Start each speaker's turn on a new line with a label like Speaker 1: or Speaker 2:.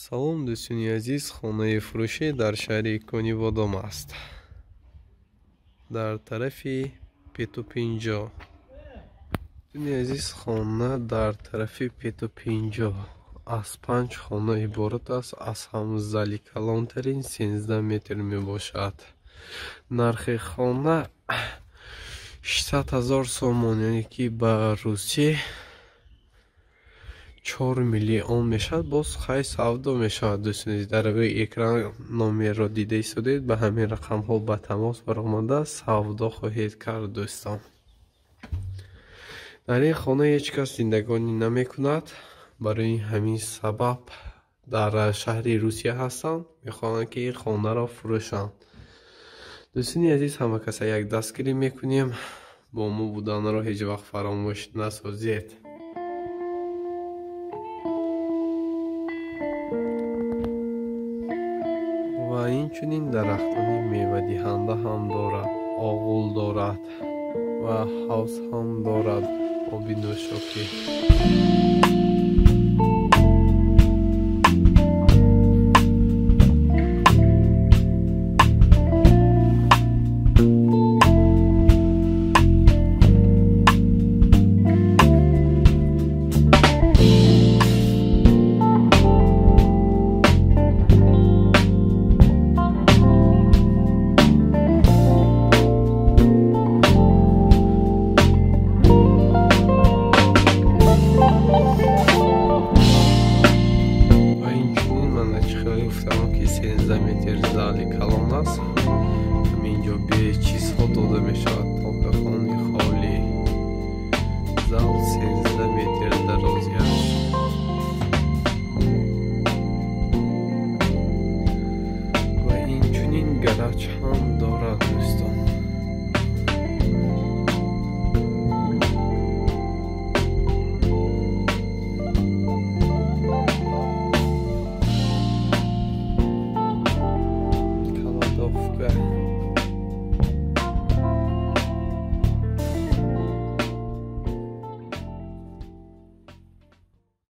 Speaker 1: Салом, дӯстони азиз, хонаи фурӯшӣ дар шаҳри Конибодом аст. Дар тарафи Петупинҷо. Дӯстони азиз, хона дар тарафи Петупинҷо аз 5 хона иборат аст. Аз ҳам зали калонтарин 13 метр мебошад. Нархи хона 600 000 сомон, яъне ки ба русӣ 4 миллион мешавад. Боз хай савдо мешавад. Дӯстони азиз, дар рӯи экран номерро дида истодед, ба ҳамин рақамҳо ба тамос баромада савдо хоҳед кард. Дӯстон, дар ин хона ҳеҷ кас зиндагонӣ намекунад. Барои ҳамин сабаб дар шаҳри Русия ҳастанд, мехоҳанд ки ин хонаро фурӯшанд. Дӯстони азиз, ҳама каса як дастгирӣ мекунем. Бо мо буданро ҳеҷ вақт фаромӯш насозед. Ва инчунин дарахтони мевадиҳанда ҳам дорад, оғул дорад ва ҳавз ҳам дорад, оби нӯшокӣ. Метр зали калон аст. Ҳаминҷо бечизҳо дода мешавад.